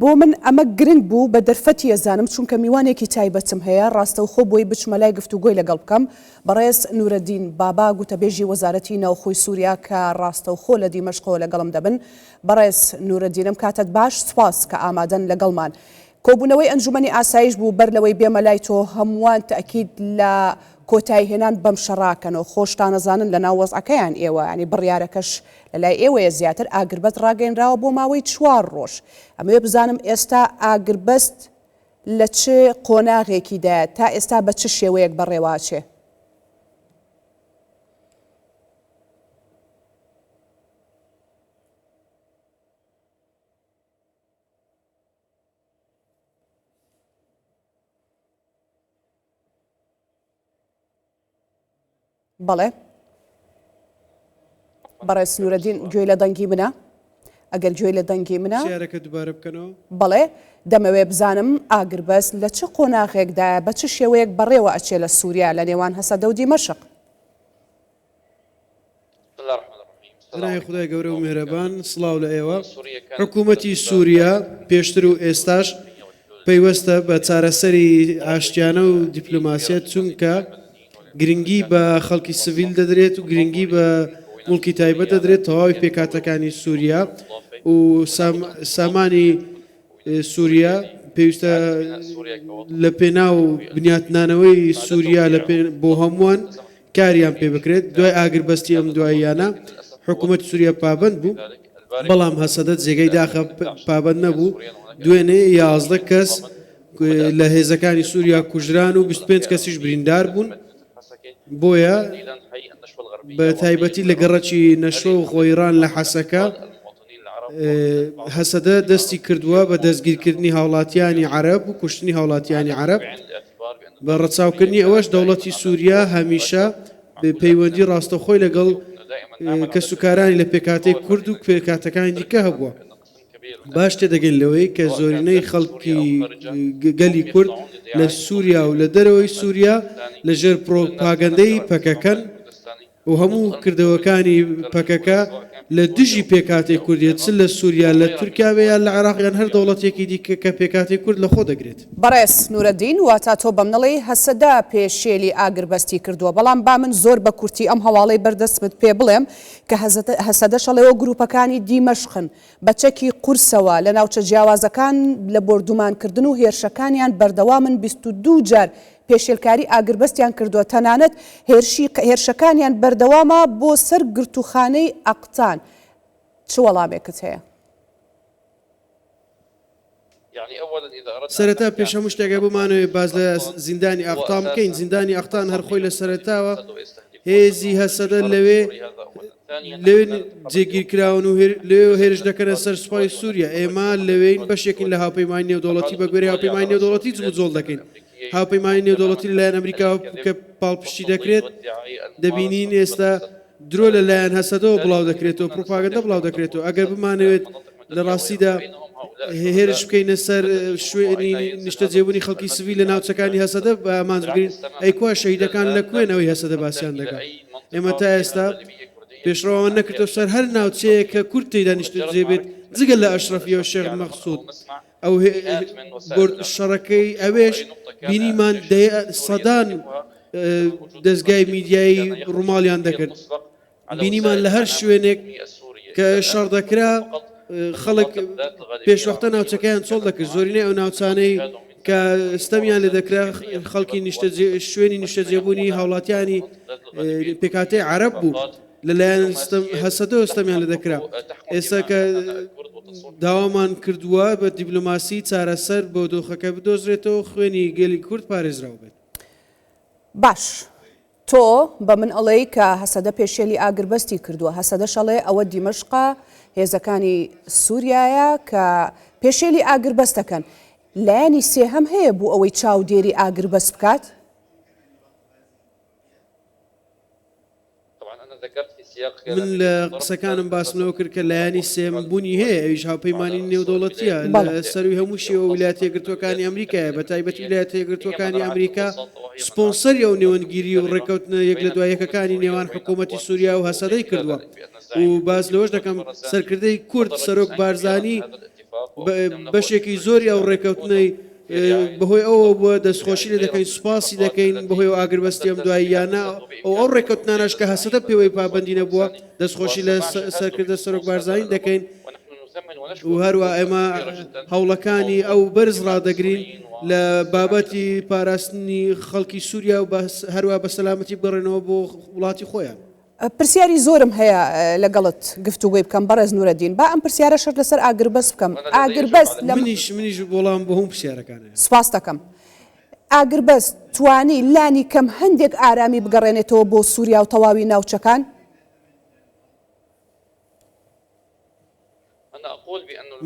بۆ من ئەمە گرنگ بوو بە دەرفەتی ئەزانم چونکە میوانێکی تایبەتم هەیە ڕاستەوخۆ بۆی بچمە لای گفتوگۆی لەگەڵ بکەم بەڕێز نورەدین بابا گوتەبێژی وەزارەتی ناوخۆی سوریا کە ڕاستەوخۆ لە دیمەشقەوە لەگەڵم دەبن بەڕێز نورەدین ئەم کاتەت باش سوپاس کە ئامادەن لەگەڵمان کۆبوونەوەی ئەنجومەنی ئاسایش بوو بەر لەوەی بێمە لای تۆ هەمووان تەئکید لە کۆتایی هێنان بەم شەڕاکەنەوە خۆشتان ئەزانن لەناو وەزعەکەیان ئێوە یانی بڕیارەکەش لەلای ئێوەیە زیاتر ئاگربەست ڕاگەیەنراوە بۆ ماوەی چوار ڕۆژ ئەمەوێ بزانم ئێستا ئاگربەست لە چ قۆناغێکیدایە تا ئێستا بە چ شێوەیەک بەڕێوەئەچێ؟ بەڵێ بەڕێز نورەدین گوێی لە دەنگی منە ئەگەر گوێی لە دەنگی منە پرسیارەکە دووبارە بکەنەوە. بەڵێ دەمەوێ بزانم ئاگربەست لە چ قۆناغێکدایە بە چ شێوەیەک بەڕێوە ئەچێ لە سووریا لە نێوان هەسەدە و دیمەشق؟ بەناوی خودای گەورە و میهرەبان سڵاو لە ئێوە. حکوومەتی سووریا پێشتر و ئێستاش پەیوەستە بە چارەسەری ئاشتیانە و دیپلۆماسیەت، چونکە گرنگی بە خەڵکی سڤیل دەدرێت و گرنگی بە موڵکی تایبەت دەدرێت، تەواوی پێکهاتەکانی سووریا و سامانی سووریا پێویستە لە پێناو بنیاتنانەوەی سووریا بۆ هەمووان کاریان پێ بکرێت، دوای ئاگربەستی ئەم دواییانە حکومەتی سوریا پابەند بوو، بەڵام هەسەدە جێگەی داخە پابەند نەبوو، دوێنێ 11 کەس لە هێزەکانی سوریا کوژران و 25 کەسیش بریندار بوون، بۆیە بە تایبەتی لە گەڕەکی نەشوە و غۆیڕان لە حەسەکە هەسەدە دەستی کردووە بە دەستگیرکردنی هاوڵاتیانی عەرەب و کوشتنی هاوڵاتیانی عەرەب. بە ڕەچاوکردنی ئەوەش دەوڵەتی سووریا هەمیشە پەیوەندی ڕاستەوخۆی لەگەڵ کەسوکارانی لە پێکهاتەی کورد و پێکهاتەکانی دیکە هەبووە. باش تێدەگەین لەوەی کە زۆرینەی خەڵکی گەلی کورد لە سووریا و لە دەرەوەی سووریا لەژێر پرۆپاگەندەی پەکەکەن. و هەموو کردەوەکانی پەکەکە لە دژی پێکهاتەی کوردیە چ لە سوریا لە تورکیا بێ یان لە عێراق یان هەر دەوڵەتێکی دیکە کە پێکهاتەی کورد لە خۆ دەگرێت. بەڕێز نورەدین واتا تۆ بەمنەڵێی هەسەدە پێشێلی ئاگربەستی کردووە بەڵام با من زۆر بە کورتی ئەم هەواڵەی بەردەستمت پێ بڵێم کە هەسەدەش ئەڵێ گروپەکانی دیمەشقن بە چەکی قورسەوە لە ناوچە جیاوازەکان لە بۆردومانکردن و هێرشەکانیان بەردەوامن 22 جار پێشێلکاری ئاگربەستیان کردووە، تەنانەت هێرشی هێرشەکانیان بەردەوامە بۆ سەر گرتووخانەی ئەقتان. چ وەڵامێکت هەیە؟ سەرەتا پێش هەموو شتێک ئەگەر بمانەوێت باس لە زیندانی ئەقتان بکەین، زیندانی ئەقتان هەر خۆی لە سەرەتاوە هێزی هەسەدە لەوێ لەوێ جێگیر کراون و لەوێوە هێرش دەکەنە سەر سوپای سووریا، ئێمە لەوێین بەشێکین لە هاوپەیمانی نێودەوڵەتی، بەگوێرەی هاوپەیمانی نێودەوڵەتی جموجۆڵ دەکەین. هاوپەیمانی نێودەوڵەتی لەلایەن ئەمریکاوە کە پاڵپشتی دەکرێت، دەبینین ئێستا درۆ لەلایەن هەسەدەوە بڵاو دەکرێتەوە، پروپاگەندە بڵاو دەکرێتەوە، ئەگەر بمانەوێت لە ڕاستیدا هێرش بکەینە سەر شوێنی نیشتەجێبوونی خەڵکی سڤیل لە ناوچەکانی هەسەدە بە ئامانج بگرین، ئەی کوا شەهیدەکان لە کوێن ئەوەی هەسەدە باسیان دەکات؟ ئێمە تا ئێستا پێشڕەومان نەکردەوە سەر هەر ناوچەیەک کە کورد تێیدا نیشتەجێ بێت جگە لە ئەشرەفیە و شێخ مەقسود. ئەو بۆرد شەڕەکەی ئەوێش بینیمان سەدان دەزگای میدیایی ڕووماڵیان دەکرد بینیمان لە هەر شوێنێک کە شەڕ دەکرا خەڵک پێشوەختە ناوچەکەیان چۆڵ دەکرد زۆرینەی ئەو ناوچانەی کە ستەمیان لێ دەکرا خەڵکی نیشتەجێ شوێنی نیشتەجێبوونی هاوڵاتیانی پێکهاتەی عەرەب بوو لەلایەن هەسەدەوە ستەمیان لێ دەکرا ئێستا کە داوامان کردووە بە دیبلۆماسی چارەسەر بۆ دۆخەکە بدۆزرێتەوە خوێنی گەلی کورد پارێزراو بێت. باش تۆ بە من ئەڵێی کە هەسەدە پێشێلی ئاگربەستی کردووە، هەسەدەش ئەڵێ ئەوە دیمەشقە، هێزەکانی سوریایە کە پێشێلی ئاگربەست دەکەن. لایەنی سێهەم هەیە بۆ ئەوەی چاودێری ئاگربەست بکات؟ من لە قسەکانم باسم لەوە کرد کە لایەنی سێیەم بوونی هەیە ئەویش هاوپەیمانی نێودەوڵەتییە لە سەرووی هەموو شێوە ویلایەتە یەکگرتووەکانی ئەمریکایە بە تایبەتی ویلایەتە یەکگرتووەکانی ئەمریکا سپۆنسەری ئەو نێوەندگیری و ڕێککەوتنە یەک لە دوای یەکەکانی نێوان حکوومەتی سووریا و هەسەدەی کردووە و باس لەوەش دەکەم سەرکردەی کورد سەرۆک بارزانی. بەشێکی زۆری ئەو ڕێکەوتنەی بەهۆی ئەوەوە بووە دەستخۆشی لێ دەکەین سوپاسی دەکەین بەهۆی ئەو ئاگربەستی ئەم دواییانە و ئەو ڕێکەوتنانەش کە هەسەدە پێوەی پابەندی نەبووە دەستخۆشی لە سەرکردە سەرۆک بارزانی دەکەین و هەروە ئێمە هەوڵەکانی ئەو بەرز ڕادەگرین لە بابەتی پاراستنی خەڵکی سووریا و هەروە بە سەلامەتی بگەڕێنەوە بۆ وڵاتی خۆیان. پرسیاری زۆرم هەیە لەگەڵت گفتوگۆی بکەم بەڕێز نورەدین با ئەم پرسیارەشت لەسەر ئاگربەست بکەم ئاگربەست لە منیش منیش وەڵام بۆ هەموو پرسیارەکان هەیە. سوپاست دەکەم. ئاگربەست توانی لانی کەم هەندێک ئارامی بگەڕێنێتەوە بۆ سوریا و تەواوی ناوچەکان؟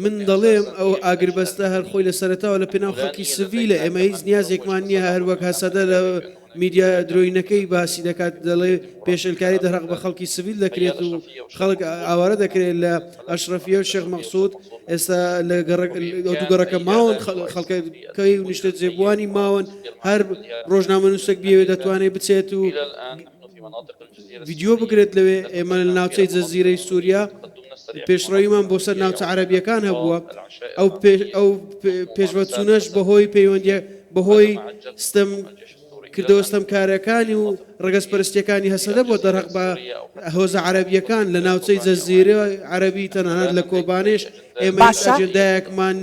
من دەڵێم ئەو ئاگربەستە هەر خۆی لە سەرەتاوە لە پێناو خەڵکی سڤیلە، ئێمە هیچ نیازێکمان نییە هەر وەک هەسەدە لە میدیا درۆینەکەی باسی دەکات دەڵێ پێشێلکاری دەرهەق بە خەڵکی سڤیل دەکرێت و خەڵک ئاوارە دەکرێت لە ئەشرەفیە و شێخ مەقسود ئێستا لە گەڕەک ئەو دوو گەڕەکە ماون خەڵکەکەی و نیشتەجێبووانی ماون هەر ڕۆژنامەنووسێک بیەوێت دەتوانێت بچێت و ڤیدیۆ بگرێت لەوێ، ئێمە لە ناوچەی جەزیرەی سووریا پێشڕەویمان بۆ سەر ناوچە عەرەبییەکان هەبووە، ئەو ئەو پێشڤەچوونەش بەهۆی پەیوەندییە بەهۆی ستەم کردەوە ستەمکارەکانی و ڕەگەزپەرستییەکانی هەسەدە بووە دەرهەق بە هۆزە عەرەبییەکان لە ناوچەی جەزیرە عەرەبی تەنانەت لە کۆبانێش ئێمە هیچ باشە. ئەجێندایەکمان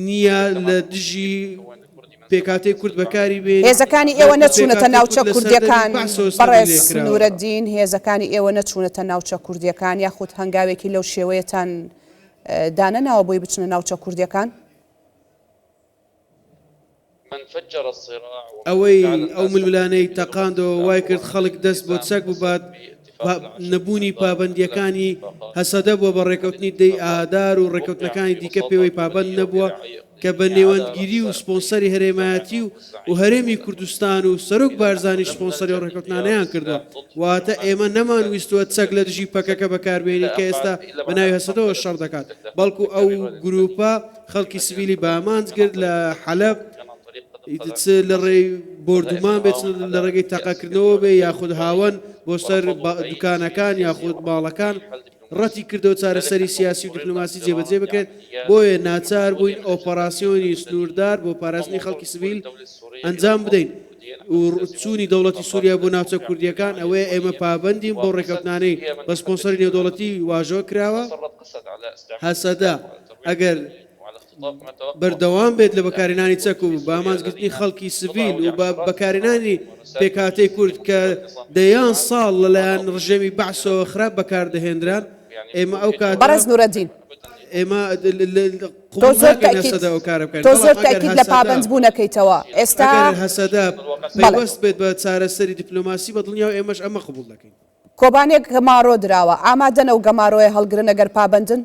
نییە لە دژی پێکهاتەی کورد بەکاری بێنین، هێزەکانی ئێوە بەڵکو نەچوونەتە پێکهاتەی ناوچە کورد لە سەردەمی کوردیەکان بەعسەوە ستەمی بەڕێز لێکراوە. نورەدین هێزەکانی ئێوە نەچوونەتە ناوچە کوردیەکان یاخود هەنگاوێکی لەو شێوەیەتان دانەناوە بۆی بچنە ناوچە کوردیەکان؟ ئەوەی ئەو ململانێی تەقاندەوە وای کرد خەڵک دەست بۆ چەک ببات، نەبوونی پابەندییەکانی هەسەدە بووە بە ڕێککەوتنی دەی ئادار و ڕێککەوتنەکانی دیکە پێوەی پابەند نەبووە کە بە نێوەندگیری و سپۆنسەری هەرێمایەتی و و هەرێمی کوردستان و سەرۆک بارزانیش سپۆنسەری ئەو ڕێککەوتنانەیان کردووە واتە ئێمە نەمانویستووە چەک لە دژی پەکەکە بەکاربێنین کە ئێستا بە ناوی هەسەدەوە شەڕ دەکات بەڵکو ئەو گرووپە خەڵکی سڤیلی بە ئامانج گرت لە حەلەب چ لە ڕێی بۆردومان بێت چ لە ڕێگەی تەقەکردنەوە بێ یاخود هاوەن بۆ سەر دوکانەکان یاخود ماڵەکان ڕەتی کردەوە چارەسەری سیاسی و دیپلۆماسی جێبەجێ بکرێت، بۆیە ناچار بووین ئۆپەراسیۆنی سنووردار بۆ پاراستنی خەڵکی سڤیل ئەنجام بدەین و چوونی دەوڵەتی سووریا بۆ ناوچە کوردییەکان ئەوەیە ئێمە پابەندین بەو ڕێککەوتنانەی بە سپۆنسەری نێودەوڵەتی واژۆ کراوە. هەسەدە ئەگەر بەردەوام بێت لە بەکارهێنانی چەک و بە ئامانجگرتنی خەڵکی سڤیل و بە بەکارهێنانی پێکهاتەی کورد کە دەیان ساڵ لەلایەن ڕژێمی بەعسەوە خراپ بەکاردەهێنران، ئێمە ئەو کاتە بەڕێز نورەدین. ئێمە تۆ قبوڵ زۆر ناکەین تەئکید هەسەدە ئەو کارە بکات، تۆ بەڵام زۆر ئەگەر تەئکید لە هەسەدە پابەندبوونەکەیتەوە ئێستا ئەگەر هەسەدە بەڵێ. پەیوەست بێت بە چارەسەری دیپلۆماسی بە دڵنیاوە ئێمەش ئەمە قبوڵ دەکەین. کۆبانێ گەمارۆ دراوە، ئامادەن ئەو گەمارۆیە هەڵگرن ئەگەر پابەندن؟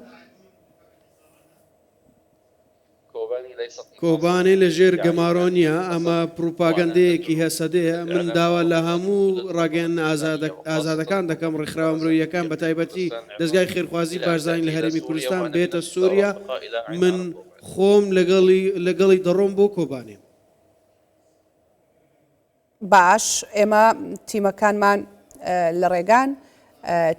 کۆبانێ لە ژێر گەمارۆ نییە، ئەمە پڕوپاگەندەیەکی هەسەدەیە، من داوا لە هەموو ڕاگەیاندنە ئازادەکان دەکەم، ڕێکخراوە مرۆییەکان بەتایبەتی دەزگای خێرخوازی بارزانی لە هەرێمی کوردستان بێتە سووریا، من خۆم لەگەڵی دەڕۆم بۆ کۆبانێ. باش ئێمە تیمەکانمان لە ڕێگان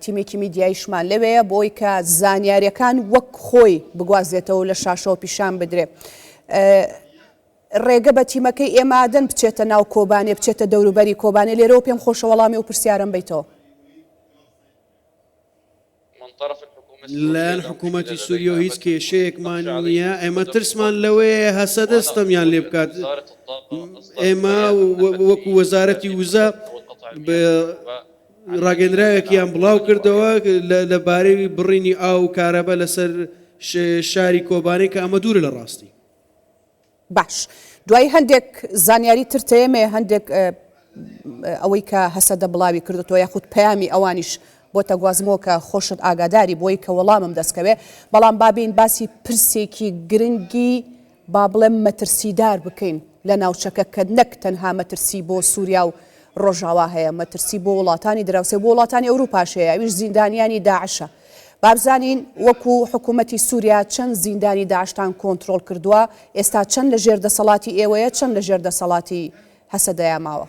تیمێکی میدیاییشمان لەوێیە بۆی کە زانیاریەکان وەک خۆی بگوازێتەوە لە شاشەوە پیشان بدرێ. ڕێگە بە تیمەکەی ئێمادەن بچێتە ناو کۆبانێ بچێتە دەوروبەری کۆبانێ لێرەوە پێم خۆشە وەڵامی و پرسیارم بیتەوە. لەلایەن حکوومەتی سووریەوە هیچ کێشەیەکمان نییە، ئێمە ترسمان لەوەیە هەسەدە ستەمیان لێ بکات. ئێمە وەکو وەزارەتی وزە ڕاگەندراوێکیان بڵاو کردەوە لەبارەی بڕینی ئاو و کارەبا لەسەر شاری کۆبانێ کە ئەمە دوورە لە ڕاستی. باش دوایی هەندێک زانیاری تر تەیەمێ هەندێک ئەوەی کە هەسەدە بڵاوی کردوتەوە یاخود پەیامی ئەوانیش بۆتە گوازمەوە کە خۆشت ئاگاداری بۆی کە وەڵامم دەستکەوێ بەڵام بابین باسی پرسێکی گرنگی با بڵێم مەترسیدار بکەین لە ناوچەکە کە نەک تەنها مەترسی بۆ سووریا و ڕۆژاوا هەیە مەترسی بۆ وڵاتانی دراوسێ بۆ وڵاتانی ئەوروپاش هەیە ئەویش زیندانیانی داعشە بابزانین وەکو حکومەتی سوریا چەند زیندانی داعشتان کۆنترۆڵ کردووە، ئێستا چەند لە ژێر دەسەڵاتی ئێوەیە، چەند لە ژێر دەسەڵاتی هەسەدەیا ماوە؟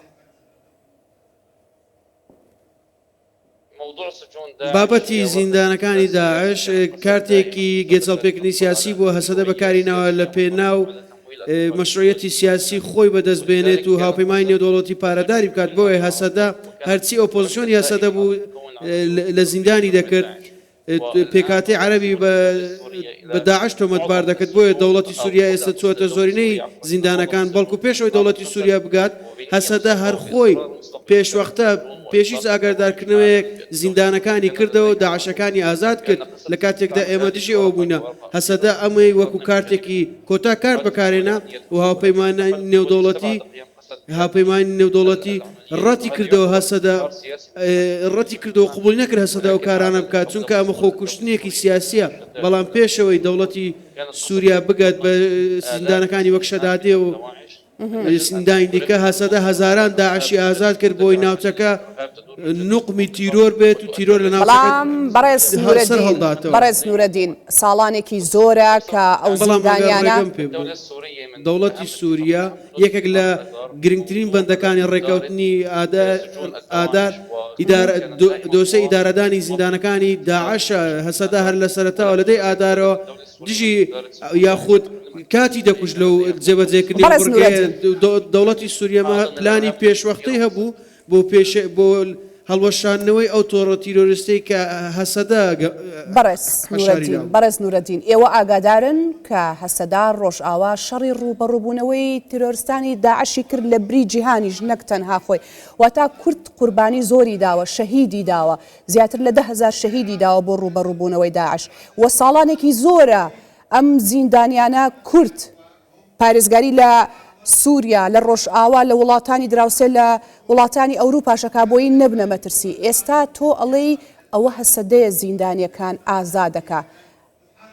بابەتی زیندانەکانی داعش کارتێکی گێچەڵپێکردنی سیاسی بووە، هەسەدە بەکاری ناوە لە پێناو مەشروعیەتی سیاسی خۆی بەدەست بێنێت و هاوپەیمانی نێودەوڵەتی پارەداری بکات، بۆیە هەسەدە هەرچی ئۆپۆزسیۆنی هەسەدە بوو لە زیندانی دەکرد. پێکهاتەی عەرەبی بە داعش تۆمەتبار دەکرد، بۆیە دەوڵەتی سووریا ئێستا چووەتە زۆرینەی زیندانەکان، بەڵکو پێش ئەوەی دەوڵەتی سووریا بگات، هەسەدە هەر خۆی پێشوەختە پێش هیچ ئاگادارکردنەوەیەک زیندانەکانی کردەوە و داعشەکانی ئازاد کرد، لە کاتێکدا ئێمە دژی ئەوە بووینە، هەسەدە ئەمەی وەکو کارتێکی کۆتا کارت بەکارهێنا و هاوپەیمانانی نێودەوڵەتی هاوپەیمانی نێودەوڵەتی ڕەتی کردەوە هەسەدە ڕەتی کردەوە قبوڵی نەکرد هەسەدە ئەو کارانە بکات چونکە ئەمە خۆکوشتنێکی سیاسیە بەڵام پێشەوەی دەوڵەتی سووریا بگات بە زیندانەکانی وەک شەدادێ و زیندانی دیکە هەسەدە هەزاران داعشی ئازاد کرد بۆی ناوچەکە نوقمی تیرۆر بێت و تیرۆر لە ناوچەکە بەڵام بەڕێز سەر نورەدین هەڵداتەوە. بەڕێز نورەدین ساڵانێکی زۆرە کە ئەو بەڵام ئەگەر زیندانیانە ڕێگەم پێ بدەن دەوڵەتی سووریا یەکێک لە گرنگترین بەندەکانی ڕێککەوتنی ئادار دۆسێی ئیدارەدانی زیندانەکانی داعشە، هەسەدە هەر لە سەرەتاوە لە دەی ئادارەوە دژی یاخود کاتی دەکوشت لەو جێبەجێکردنی بەڕێز بڕگەیە، نورەدین. دەوڵەتی سووریە پلانی پێشوەختەی هەبوو بۆ پێش بۆ هەڵوەشاندنەوەی ئەو تۆڕە تیرۆریستەی کە هەسەدە بەڕێز حەشاری نورەدین دابوو. بەڕێز نورەدین ئێوە ئاگادارن کە هەسەدە ڕۆژئاوا شەڕی ڕووبەڕووبوونەوەی تیرۆرستانی داعشی کرد لە بری جیهانیش نەک تەنها خۆی واتا کورد قوربانی زۆری داوە شەهیدی داوە زیاتر لە 10,000 شەهیدی داوە بۆ ڕووبەڕووبوونەوەی داعش و ساڵانێکی زۆرە ئەم زیندانیانە کورد پارێزگاری لە سوریا، لە ڕۆژئاوا، لە وڵاتانی دراوسێ، لە وڵاتانی ئەوروپاش ئەکا بۆی نەبنە مەترسی. ئێستا تۆ ئەڵێی ئەوە هەسەدەیە زیندانیەکان ئازاد ئەکا.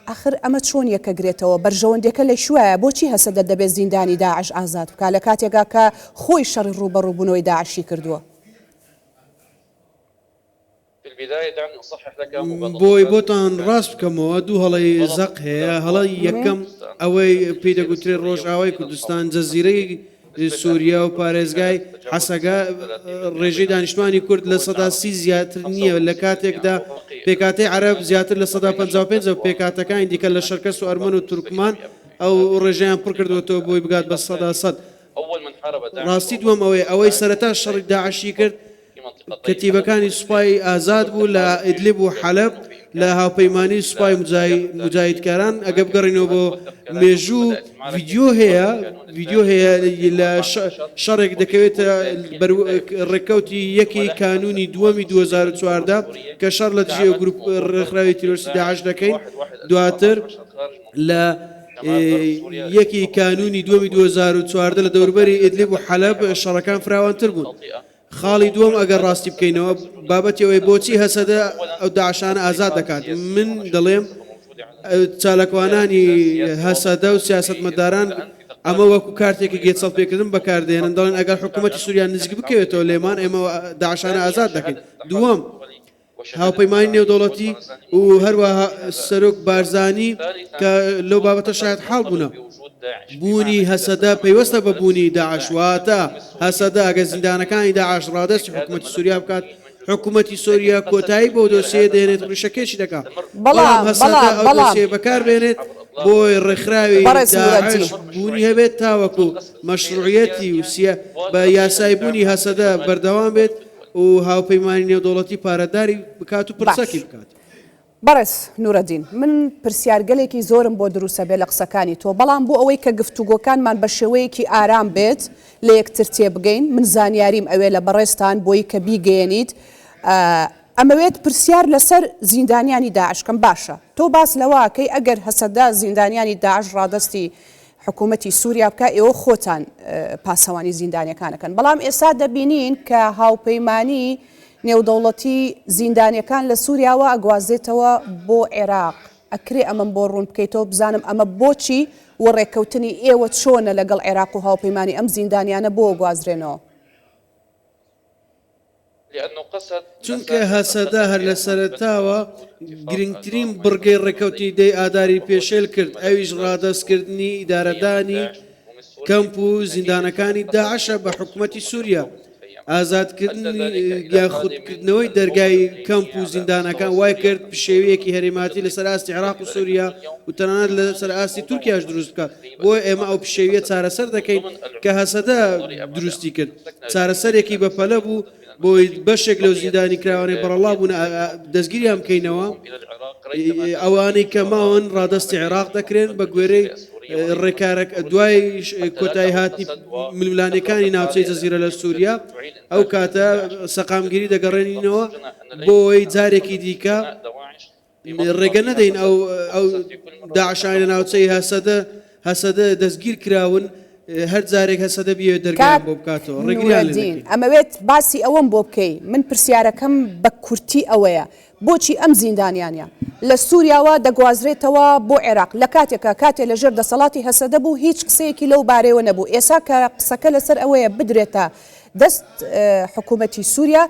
ئاخر ئەمە چۆن یەکەگرێتەوە؟ بەرژەوەندیەکە لە کوایە؟ بۆچی هەسەدە دەبێت زیندانی داعش ئازاد بکا لە کاتێکا کە خۆی شەڕی ڕووبەڕووبوونەوەی داعشی کردووە؟ بۆی بۆتان ڕاست بکەمەوە دوو هەڵەی زەق هەیە، هەڵەی یەکەم ئەوەی پێی دەگوترێت ڕۆژئاوای کوردستان، جەزیرەی سوریا و پارێزگای حەسەکە ڕێژەی دانیشتوانی کورد 30% زیاتر نییە لە کاتێکدا پێکهاتەی عەرەب زیاتر 55% و پێکهاتەکانی دیکە لە شەرکەس و ئەرمەن و تورکمان ئەو ڕێژەیان پڕکردووەتەوە بۆی بگات بە 100%. ڕاستی دووەم ئەوەیە ئەوەی سەرەتا شەڕی داعشی کرد کەتیبەکانی سوپای ئازاد بوو لە ئیدلیب و حەلەب لە هاوپەیمانی سوپای موجاهیدکاران، ئەگەر بگەڕێینەوە بۆ مێژوو ڤیدیۆ هەیە ڤیدیۆ هەیە لە شەڕێک دەکەوێتە ڕێککەوتی یەکی کانوونی دووەمی 2014 کە شەڕ لە دژی گروپ ڕێکخراوی تیرۆریستی داعش دەکەین دواتر لە یەکی کانوونی دووەمی 2014 لە دەوروبەری ئیدلیب و حەلەب شەڕەکان فراوانتر بوون. خاڵی دووەم ئەگەر ڕاستی بکەینەوە بابەتی ئەوەیە بۆچی هەسەدە ئەو داعشانە ئازاد دەکات من دەڵێم چالاکوانانی هەسەدە و سیاسەتمەداران ئەمە وەکو کارتێکی گێچەڵ پێکردن بەکاردێنن دەڵێن ئەگەر حکوومەتی سووریا نزیک بکەوێتەوە لێمان ئێمە داعشانە ئازاد دەکەین دووەم هاوپەیمانی نێودەوڵەتی و هەروەها سەرۆک بارزانی کە لەو بابەتە شایەتحاڵ بوونە. بوونی هەسەدە پەیوەستە بە بوونی داعش، واتە هەسەدە ئەگەر زیندانەکانی داعش ڕادەستی حکومەتی سوریا بکات، حکومەتی سوریا کۆتایی بەو دۆسیەیە دێنێت و ڕیشەکێشی دەکات، بەڵام هەسەدە ئەو دۆسیەیە بەکاربێنێت بۆی ڕێکخراوی داعش بوونی هەبێت تاوەکو مەشروعیەتی و بە یاساییبوونی هەسەدە بەردەوام بێت. و هاوپەیمانی نێودەوڵەتی پارەداری بکات و باش پڕچەکی بکات. بەڕێز نورەدین من پرسیارگەلێکی زۆرم بۆ دروسەبێ لە قسەکانی تۆ بەڵام بۆ ئەوەی کە گفتوگۆکانمان بە شێوەیەکی ئارام بێت لە یەکتر تێبگەین من زانیاریم ئەوێ لە بەڕێزتان بۆی کە بیگەیەنیت ئەمەوێت پرسیار لەسەر زیندانیانی داعش کەم باشە تۆ باس لەوە ئەکەی ئەگەر هەسەدە زیندانیانی داعش ڕادەستی حکوومەتی سووریا بکا ئێوە خۆتان پاسەوانی زیندانیەکان ئەکەن بەڵام ئێستا دەبینین کە هاوپەیمانی نێودەوڵەتی زیندانیەکان لە سووریاوە ئەگوازێتەوە بۆ عێراق ئەکرێ ئەمەم بۆ ڕوون بکەیتەوە بزانم ئەمە بۆچی و ڕێککەوتنی ئێوە چۆنە لەگەڵ عێراق و هاوپەیمانی ئەم زیندانیانە بۆ گوازرێنەوە؟ چونکە هەسەدە هەر لە سەرەتاوە گرنگترین بڕگەی ڕێککەوتنی دەی ئاداری پێشێل کرد، ئەویش ڕادەستکردنی ئیدارەدانی کەمپ و زیندانەکانی داعشە بە حکومەتی سوریا. ئازادکردنی یاخود کردنەوەی دەرگای کەمپ و زیندانەکان وای کرد پشێوییەکی هەرێماتی لەسەر ئاستی عێراق و سووریا و تەنانەت لەسەر ئاستی تورکیاش دروست بکات. بۆیە ئێمە ئەو پشێوییە چارەسەر دەکەین کە هەسەدە دروستی کرد. چارەسەرێکی بەپەلە بوو بۆی بەشێک لەو زیندانیکراوانەی بەڕەڵا بوون دەستگیریان بکەینەوە. ئەوانەی کە ماون ڕادەستی عێراق دەکرێن بە گوێرەی ڕێکارە دوای کۆتایی هاتنی ململانێکانی ناوچەی جەزیرە لە سووریا ئەو کاتە سەقامگیری دەگەڕێنینەوە بۆ ئەوەی جارێکی دیکە ڕێگە نەدەین ئەو ئەو داعشانە لە ناوچەی هەسەدە هەسەدە دەستگیر کراون هەر جارێک هەسەدە بیەوێت دەرگایان کاک بۆ بکاتەوە ڕێگریان لێ نورەدین دەکەین. ئەمەوێت باسی ئەوەم بۆ بکەی من پرسیارەکەم بە کورتی ئەوەیە بۆچی ئەم زیندانیانە لە سوریاوە دەگوازرێتەوە بۆ عێراق لە کاتێکا کاتێ لە ژێر دەسەڵاتی هەسەدە بوو هیچ قسەیەکی لەو بارەیەوە نەبوو ئێسا کە قسەکە لەسەر ئەوەیە بدرێتە دەست حکومەتی سوریا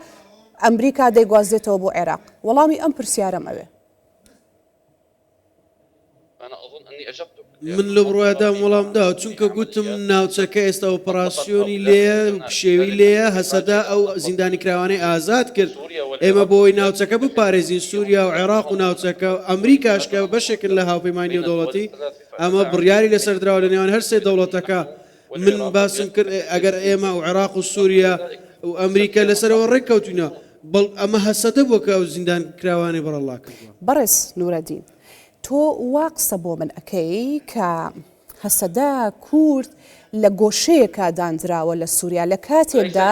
ئەمریکا دەیگوازێتەوە بۆ عێراق وەڵامی ئەم پرسیارەم ئەوێ. من لەو بڕوایەدام وەڵام داوە، چونکە گوتم ناوچەکە ئێستا ئۆپەراسیۆنی لێیە و پشێوی لێیە، هەسەدە ئەو زیندانیکراوانەی ئازاد کرد، ئێمە بۆ ئەوەی ناوچەکە بپارێزین، سووریا و عێراق و ناوچەکە و ئەمریکاش کە بەشێکن لە هاوپەیمانی نێودەوڵەتی، ئەمە بڕیاری لەسەر دراوە لە نێوان هەر سێ دەوڵەتەکە، من باسم کرد ئەگەر ئێمە و عێراق و سووریا و ئەمریکا لەسەرەوە ڕێککەوتوینە، بەڵ ئەمە هەسەدە بووە کە ئەو زیندانکراوانەی بەڕەڵا کردووە. بەڕێز نورەدین تۆ وا قسە بۆ من ئەکەی کە هەسەدە کورد لە گۆشەیەکا داندراوە لە سوریا لە کاتێکدا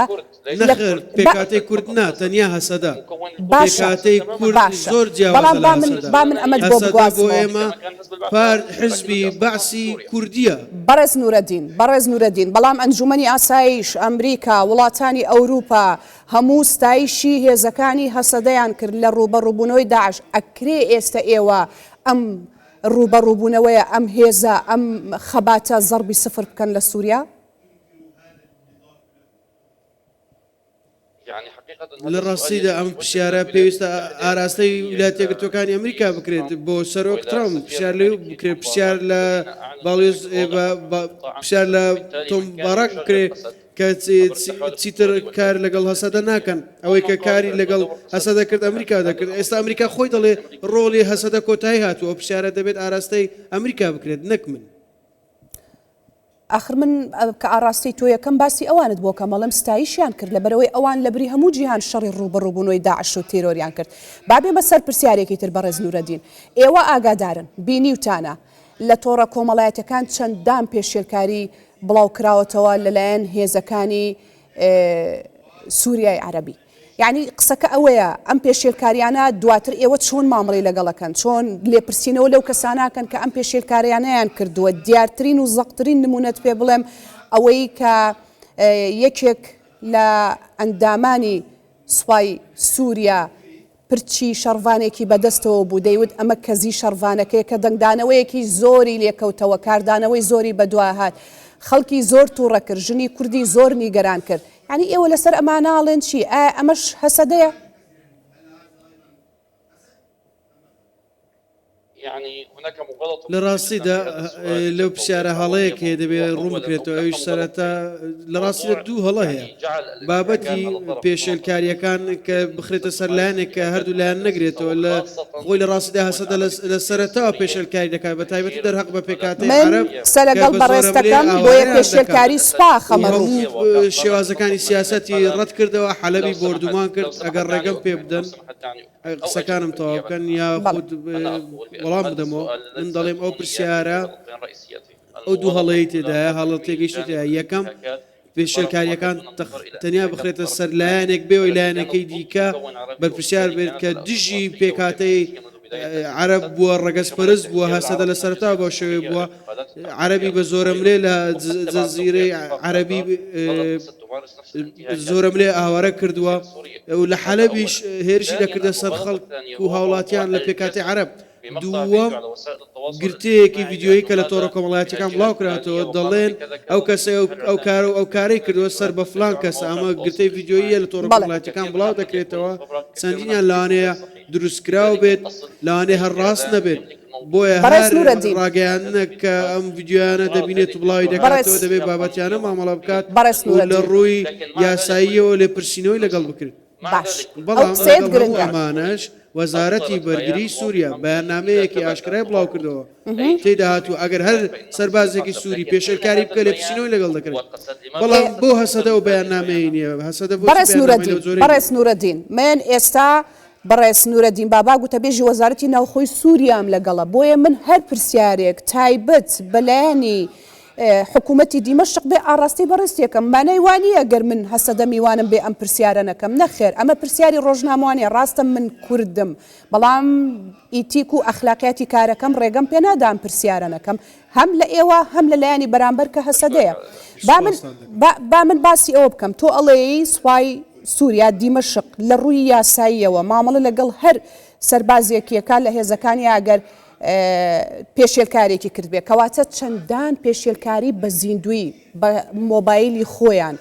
لە نەخێر با پێکهاتەی کورد نا تەنیا هەسەدە. باشە پێکهاتەی کورد باشە زۆر جیاوازە بەڵام لە با من هەسەدە. با من ئەمەت بۆ هەسەدە بۆ بگوازمەوە. ئێمە پارت حزبی بەعسی کوردییە. بەڕێز نورەدین بەڕێز نورەدین بەڵام ئەنجومەنی ئاسایش ئەمریکا وڵاتانی ئەوروپا هەموو ستایشی هێزەکانی هەسەدەیان کرد لە ڕووبەڕووبوونەوەی داعش، ئەکرێ ئێستە ئێوە ئەم ڕووبەڕووبوونەوەیە، ئەم هێزە، ئەم خەباتە زەڕبی سفر بکەن لە سووریا؟ لە ڕاستیدا ئەم پرسیارە پێویستە ئاراستەی ویلایەتە یەکگرتووەکانی ئەمریکا بکرێت بۆ سەرۆک ترەمپ، پرسیار لەو بکرێت، پرسیار لە باڵیۆز پرسیار لە تۆم باراک بکرێت کە چیتر کار لەگەڵ هەسەدە ناکەن، ئەوەی کە کاری لەگەڵ هەسەدە کرد ئەمریکا دەکرد، ئێستا ئەمریکا خۆی دەڵێ ڕۆڵی هەسەدە کۆتایی هاتووە، ئەو پرسیارە دەبێت ئاراستەی ئەمریکا بکرێت نەک من. ئاخر من کە ئاڕاستەی تۆ یەکەم باسی ئەوانت بۆ کەم ئەڵێم ستایشیان کرد لەبەرئەوەی ئەوان لەبری هەموو جیهان شەڕی ڕووبەڕووبوونەوەی داعش و تیرۆریان کرد. با بێمە سەر پرسیارێکی تر بەڕێز نورەدین ئێوە ئاگادارن بینیوتانە لە تۆڕە کۆمەڵایەتەکان چەندان پێشێلکاری بڵاوکراوەتەوە لەلایەن هێزەکانی سوریای عەرەبی. یەعنی قسەکە ئەوەیە ئەم پێشێلکاریانە دواتر ئێوە چۆن مامەڵەی لەگەڵ ئەکەن، چۆن لێپرسینەوە لەو کەسانە ئەکەن کە ئەم پێشێلکاریانەیان کردووە، دیارترین و زەقترین نموونەت پێ بڵێم ئەوەی کە یەکێک لە ئەندامانی سوپای سووریا پرچی شەڕڤانێکی بەدەستەوە بوو، دەیوت ئەمە کەزی شەڕڤانەکەیە کە دەنگدانەوەیەکی زۆری لێکەوتەوە، کاردانەوەی زۆری بەدوا هات، خەڵکی زۆر توڕە کرد، ژنی کوردی زۆر نیگەران کرد. یانی ئێوە لەسەر ئەمانە ئەڵێن چی؟ ئایا ئەمەش هەسەدەیە؟ لە ڕاستیدا لەو پرسیارە هەڵەیەک هەیە دەبێ ڕوون بکرێتەوە ئەویش سەرەتا لە ڕاستیدا دوو هەڵە هەیە بابەتی پێشێلکارییەکان کە بخرێتە سەر لایەنێک کە هەردوو لایەن نەگرێتەوە لە خۆی لە ڕاستیدا هەسەدە لە سەرەتاوە پێشێلکاری دەکات بە تایبەتی دەرهەق بە پێکهاتەی من عەرەب قسە کە لەگەڵ بە بەڕێزت زۆرەملێ دەکەم بۆیە ئاوارەیان دەکات پێشێلکاری سوپا و ئەخەمە ڕوو. هەموو شێوازەکانی سیاسەتی ڕەت کردەوە حەلەبی بۆردومان کرد ئەگەر ڕێگەم پێ بدەن قسەکانم تەواو بکەن یاخود وەڵام بدەمەوە، من دەڵێم ئەو پرسیارە ئەو دوو هەڵەی تێدایە، هەڵە تێگەیشتنی تێدایە، یەکەم پێشێلکارییەکان تەنیا بخرێتە سەر لایەنێک بێ ئەوەی لایەنەکەی دیکە بەرپرسیار بێت کە دژی پێکهاتەی عەرەب بووە، ڕەگەزپەرست بووە، هەسەدە لە سەرەتاوە بەو شێوەیە بووە، عەرەبی بە زۆرەملێ لە جەزیرەی عەرەبی زۆرەملێ ئاوارە کردووە و لە حەلەبیش هێرشی دەکردە سەر خەڵک و هاوڵاتیان لە پێکهاتەی عەرەب. دووەم، گرتەیەکی ڤیدیۆیی کە لە تۆڕە کۆمەڵایەتییەکان بڵاوکراوەتەوە، دەڵێن ئەو کەسەی ئەو کارە و ئەو کارەی کردووە سەر بە فڵان کەسە، ئەمە گرتەی ڤیدیۆییە لە تۆڕە کۆمەڵایەتییەکان بڵاو دەکرێتەوە، چەندینیان لەوانەیە دروستکراو بێت، لەوانەیە هەر ڕاست نەبێت. بۆیە بەڕێز هەر نورەدین. ڕاگەیاندنێک کە ئەم ڤیدیۆیانە دەبینێت و بڵاوی بەڕێز. دەکاتەوە دەبێت بابەتیانە مامەڵە بکات بەڕێز و لە نورەدین. ڕووی یاساییەوە لێپرسینەوەی لەگەڵ بکرێت. باش. ئەو بەڵام قسەیەت لەگەڵ هەموو گرنگە. ئەمانەش وەزارەتی بەرگریی سووریا بەیاننامەیەکی ئاشکرای بڵاوکردەوە تێیدا هاتووە ئەگەر هەر سەربازێکی سووری پێشێلکاری بکە لێپرسینەوەی لەگەڵ دەکرێت. بەڵام بۆ هەسەدە ئەو بەیاننامەیەی نییە؟ هەسەدە بۆچی بەڕێز بەیاننامەی نورەدین، لەو جۆرەی نییە؟ بەڕێز نورەدین، من ئێستا بەڕێز نورەدین بابا گوتەبێژی وەزارەتی ناوخۆی سوریام لەگەڵە، بۆیە من هەر پرسیارێک تایبەت بە لایەنی حکومەتی دیمەشق بێ ئاڕاستەی بەڕێزتی ئەکەم، مانای وا نییە گەر من هەسەدە میوانم بێ ئەم پرسیارە نەکەم، نەخێر ئەمە پرسیاری ڕۆژنامەوانیە، ڕاستە من کوردم بەڵام ئیتیک و ئەخلاقیاتی کارەکەم ڕێگەم پێ نادا ئەم پرسیارە نەکەم هەم لە ئێوە هەم لە لایەنی بەرامبەر کە هەسەدەیە. با من با با من باسی ئەوە بکەم تۆ ئەڵێی سوپای سوریا دیمەشق لە ڕووی یاساییەوە مامەڵە لەگەڵ هەر سەربازێکیەکە لە هێزەکانی ئەگەر پێشێلکارێکی کردبێ کەواتە چەندان پێشێلکاری بە زیندووی بە مۆبایلی خۆیان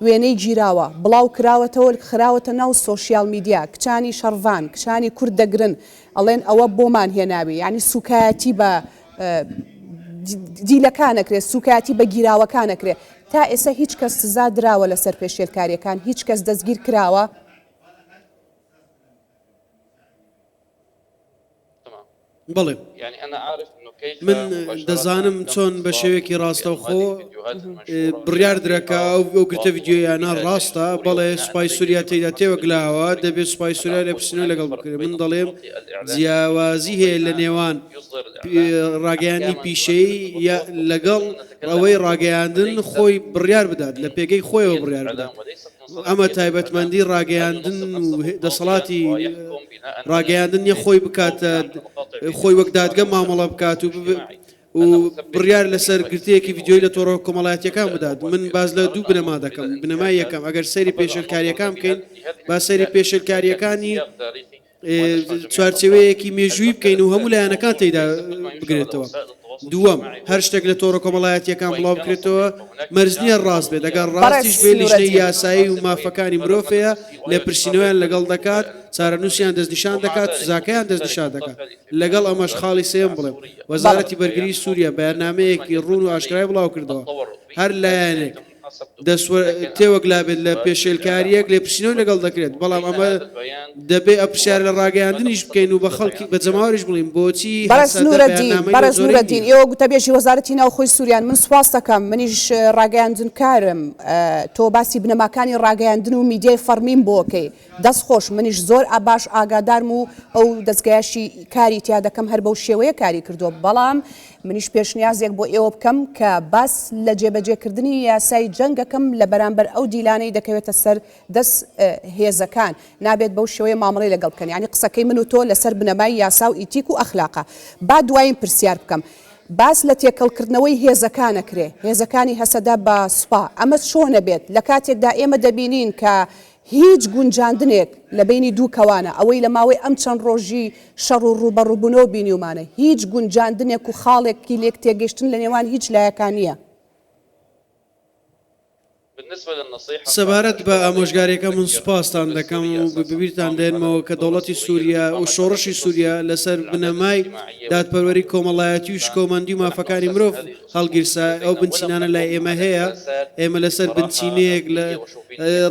وێنەی گیراوە بڵاو کراوەتەوە خراوەتە ناو سۆشیال میدیا کچانی شەڕڤان کچانی کورد دەگرن ئەڵێن ئەوە بۆمان هێناوی یانی سوکایەتی بە دیلەکان ئەکرێ سوکایەتی بە گیراوەکان ئەکرێ تا ئێستا هیچ کەس سزا دراوە لەسەر پێشێلکاریەکان هیچ کەس دەستگیر کراوە؟ بەڵێ من دەزانم چۆن بە شێوەیەکی ڕاستەوخۆ بڕیار درا کە ئەو ئەو گرتە ڤیدیۆیانە ڕاستە، بەڵێ سوپای سووریا تێیدا تێوەگلاوە، دەبێت سوپای سووریا لێپرسینەوەی لەگەڵ بکرێت. من دەڵێم جیاوازی هەیە لە نێوان ڕاگەیاندنی پیشەیی لەگەڵ ئەوەی ڕاگەیاندن خۆی بڕیار بدات، لە پێگەی خۆیەوە بڕیار بدات. ئەمە تایبەتمەندی ڕاگەیاندن و دەسەڵاتی ڕاگەیاندن نیە خۆی بکاتە خۆی وەک دادگە مامەڵە بکات و و بڕیار لەسەر گرتەیەکی ڤیدیۆیی لە تۆڕە کۆمەڵایەتیەکان بدات من باس لە دوو بنەما دەکەم بنەمای یەکەم ئەگەر سەیری پێشێلکاریەکان بکەین با سەیری پێشێلکاریەکانی چوارچێوەیەکی مێژووی بکەین و هەموو لایەنەکان تێیدا بگرێتەوە. دووەم، هەر شتێک لە تۆڕە کۆمەڵایەتییەکان بڵاو بکرێتەوە، مەرج نییە ڕاست بێت، ئەگەر ڕاستیش بێت لیژنەی یاسایی و مافەکانی مرۆڤ هەیە، لێپرسینەوەیان لەگەڵ دەکات، چارەنووسیان دەستنیشان دەکات، سزاکەیان دەستنیشان دەکات. لەگەڵ ئەمەش خاڵی سێیەم بڵێم، وەزارەتی بەرگریی سووریا بەیاننامەیەکی ڕوون و ئاشکرای بڵاوکردەوە، هەر لایەنێک، تێوەگلابێت لە پێشێلکارییەک لێپرسینەوەی لەگەڵ دەکرێت، بەڵام ئەمە دەبێ ئەو پرسیارە لە ڕاگەیاندنیش بکەین و بە خەڵکی بە جەماوەریش بڵێین بۆچی بەڕێز هەسەدە نورەدین بەیاننامەی لەو بەڕێز جۆرەی نورەدین نییە؟ ئێوە گوتەبێژی وەزارەتی ناوخۆی سوریان من سوپاست دەکەم منیش ڕاگەیاندنکارم تۆ باسی بنەماکانی ڕاگەیاندن و میدیای فەڕمیم بۆ کەی دەست خۆش منیش زۆر باش ئاگادارم و ئەو دەزگایەشی کاری تیا دەکەم هەر بەو شێوەیە کاری کردووە بەڵام منیش پێشنیازێک بۆ ئێوە بکەم کە باس لە جێبەجێکردنی یاسای جەنگەکەم لە بەرامبەر ئەو دیلانەی دەکەوێتە سەر دەست هێزەکان نابێت بەو شێوەیە مامەڵەی لەگەڵ بکەن یانی قسەکەی من و تۆ لەسەر بنەمای یاسا و ئیتیک و ئەخلاقە با دوایین پرسیار بکەم باس لە تێکەڵکردنەوەی هێزەکان ئەکرێ هێزەکانی هەسەدە بە سوپا ئەمە چۆنە بێت لە کاتێکدا ئێمە دەبینین کە هیچ گونجاندنێک لە بەینی دوو کەوانە، ئەوەی لە ماوەی ئەم چەند ڕۆژی شەڕ و ڕووبەڕووبوونەوە بینیومانە، هیچ گونجاندنێک و خاڵێکی لێکتێگەیشتن لە نێوان هیچ لایەکا نییە. سەبارەت بە ئامۆژگاریەکە من سوپاستان دەکەم و بەبیرتان دێنمەوە کە دەوڵەتی سوریا و شۆڕشی سوریا لەسەر بنەمای دادپەروەری کۆمەڵایەتی و شکۆمەندی و مافەکانی مرۆڤ هەڵگیرسا، ئەو بنچینانە لای ئێمە هەیە، ئێمە لەسەر بنچینەیەک لە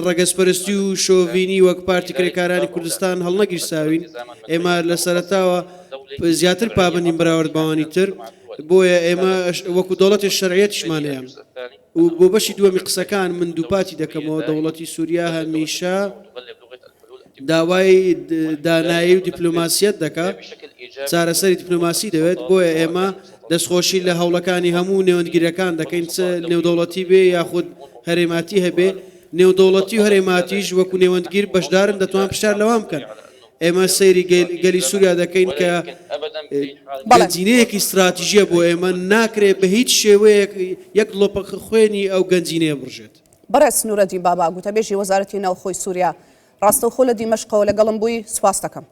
ڕەگەزپەرستی و شۆڤینی وەک پارتی کرێکارانی کوردستان هەڵنەگیرساوین، ئێمە لە سەرەتاوە زیاتر پابەندین بەراورد بەوانی تر، بۆیە ئێمە وەکو دەوڵەتێک شەرعیەتیشمان هەیە. و بۆ بەشی دووەمی قسەکان من دووپاتی دەکەمەوە دەوڵەتی سوریا هەمیشە داوای دانایی و دیپلۆماسیەت دەکات، چارەسەری دیپلۆماسی دەوێت، بۆیە ئێمە دەستخۆشی لە هەوڵەکانی هەموو نێوەندگیرەکان دەکەین چ نێودەوڵەتی بێ یاخود هەرێماتی هەبێ، نێودەوڵەتی و هەرێماتیش وەکو نێوەندگیر بەشدارن دەتوان پرسیار لەوان بکەن. ئێمە سەیری گەلی سووریا دەکەین کە گەنجینەیەکی ستراتیژیە بۆ ئێمە، ناکرێت بە هیچ شێوەیەک یەک دڵۆپە خوێنی ئەو گەنجینەیە بڕژێت. بەڕێز نورەدین بابا، گوتەبێژی وەزارەتی ناوخۆی سووریا، ڕاستەوخۆ لە دیمەشقەوە لەگەڵم بووی، سوپاستەکەم.